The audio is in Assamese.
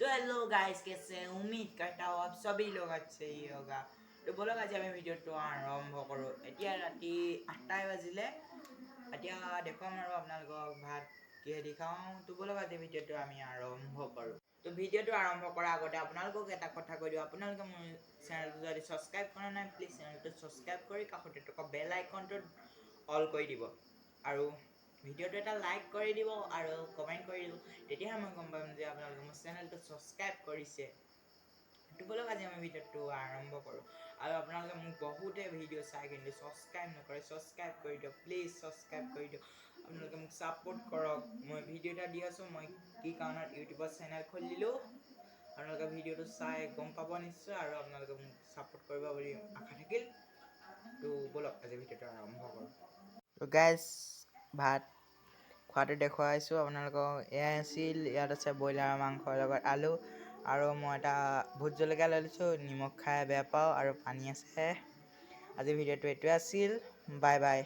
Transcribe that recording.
तो हेलो गाइस, कैसे हैं? उम्मीद करता हूँ आप सभी लोग अच्छे ही होगा। তো ব'লক, আজি আমি ভিডিঅ'টো আৰম্ভ কৰোঁ। এতিয়া ৰাতি 8টাই বাজিলে। এতিয়া দেখুৱাম আৰু আপোনালোকক ভাত কিহেদি খাওঁ। তো ব'লক, আজি ভিডিঅ'টো আমি আৰম্ভ কৰোঁ। তো ভিডিঅ'টো আৰম্ভ কৰাৰ আগতে আপোনালোকক এটা কথা কৈ দিওঁ। আপোনালোকে মোৰ চেনেলটো যদি ছাবস্ক্ৰাইব কৰা নাই, প্লিজ চেনেলটো ছাবস্ক্ৰাইব কৰি কাষতে থকা বেল আইকনটোত অল কৰি দিব আৰু ভিডিঅ'টো এটা লাইক কৰি দিব আৰু কমেণ্ট কৰি দিব। তেতিয়াহে মই গম পাম যে আপোনালোকে মোৰ চেনেলটো ছাবস্ক্ৰাইব কৰিছে। তো ব'লক, আজি আমি ভিডিঅ'টো আৰম্ভ কৰোঁ। আৰু আপোনালোকে মোক বহুতে ভিডিঅ' চাই কিন্তু ছাবস্ক্ৰাইব নকৰে। ছাবস্ক্ৰাইব কৰি দিয়ক, প্লিজ ছাবস্ক্ৰাইব কৰি দিয়ক। আপোনালোকে মোক ছাপোৰ্ট কৰক। মই ভিডিঅ' এটা দি আছোঁ। মই কি কাৰণত ইউটিউবত চেনেল খুলিলোঁ, আপোনালোকে ভিডিঅ'টো চাই গম পাব নিশ্চয় আৰু আপোনালোকে মোক ছাপোৰ্ট কৰিব বুলি আশা থাকিল। তো ব'লক, আজি ভিডিঅ'টো আৰম্ভ কৰোঁ। তো গাইজ, ভাত খোৱাটো দেখুৱাইছোঁ আপোনালোকক। এয়াই আছিল। ইয়াত আছে ব্ৰইলাৰ মাংসৰ লগত আলু আৰু মই এটা ভোট জলকীয়া লৈ লৈছোঁ, নিমখ খাই বেয়া পাওঁ, আৰু পানী আছে। আজি ভিডিঅ'টো এইটোৱে আছিল। Bye bye.